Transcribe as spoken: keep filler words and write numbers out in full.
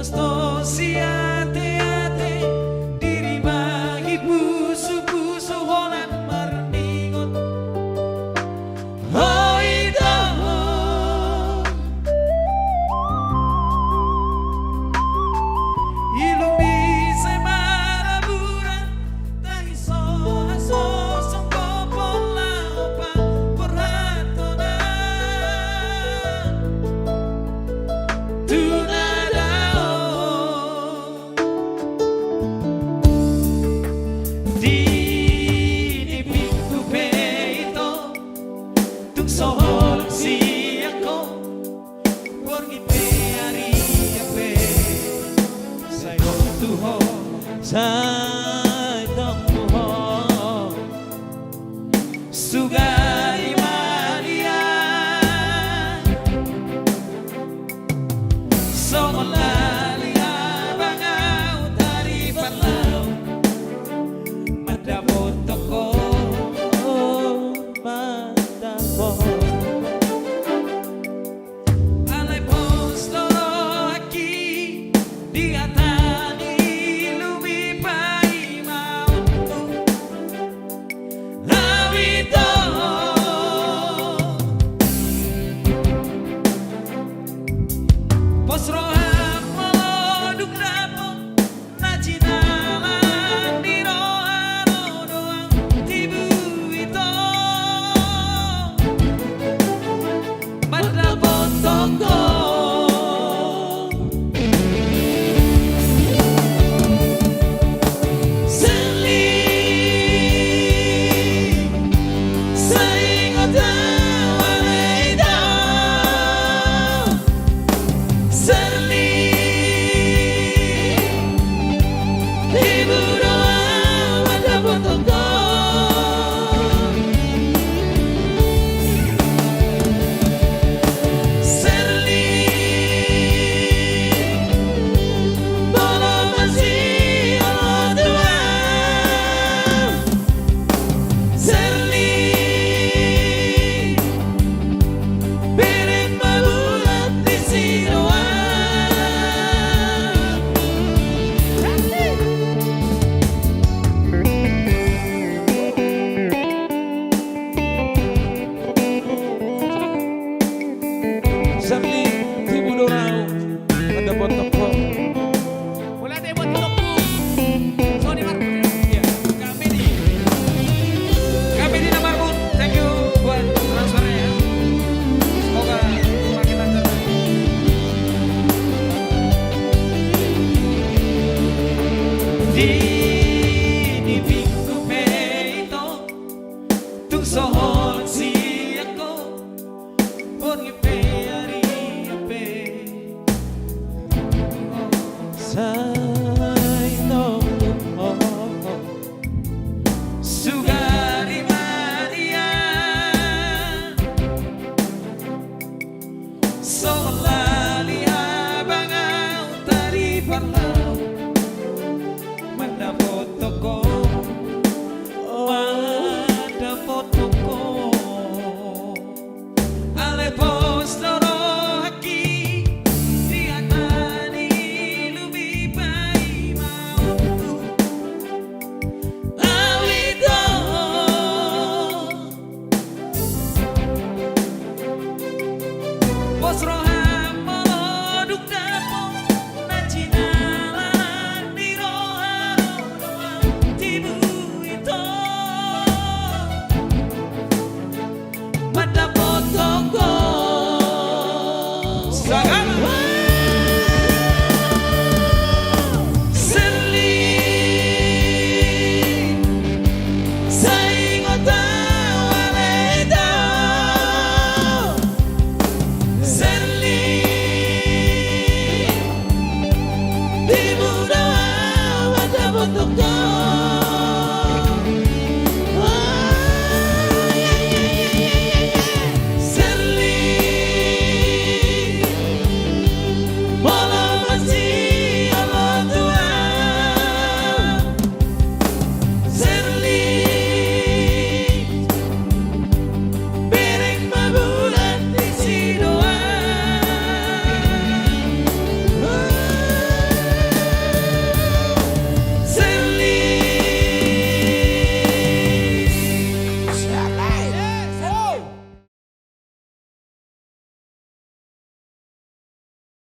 Sto siate-ate diri ma i pusu-pusu holan marningot. Oi do. Ilumi sai marabura, tahi so hasosong do pola opa borhat hona. Tu na dao. Di nipingku pe ito, tung so holong sian ho, borngin pe arian pe, sai tong tu ho, sai tong tu ho. Suga i ma nian. Songon lali abang ahu taripat laho mandapothon ho, mandapothon. Alai pos do rohangki di hata ni lumipa i ma hu. Ahu ito. Pos roha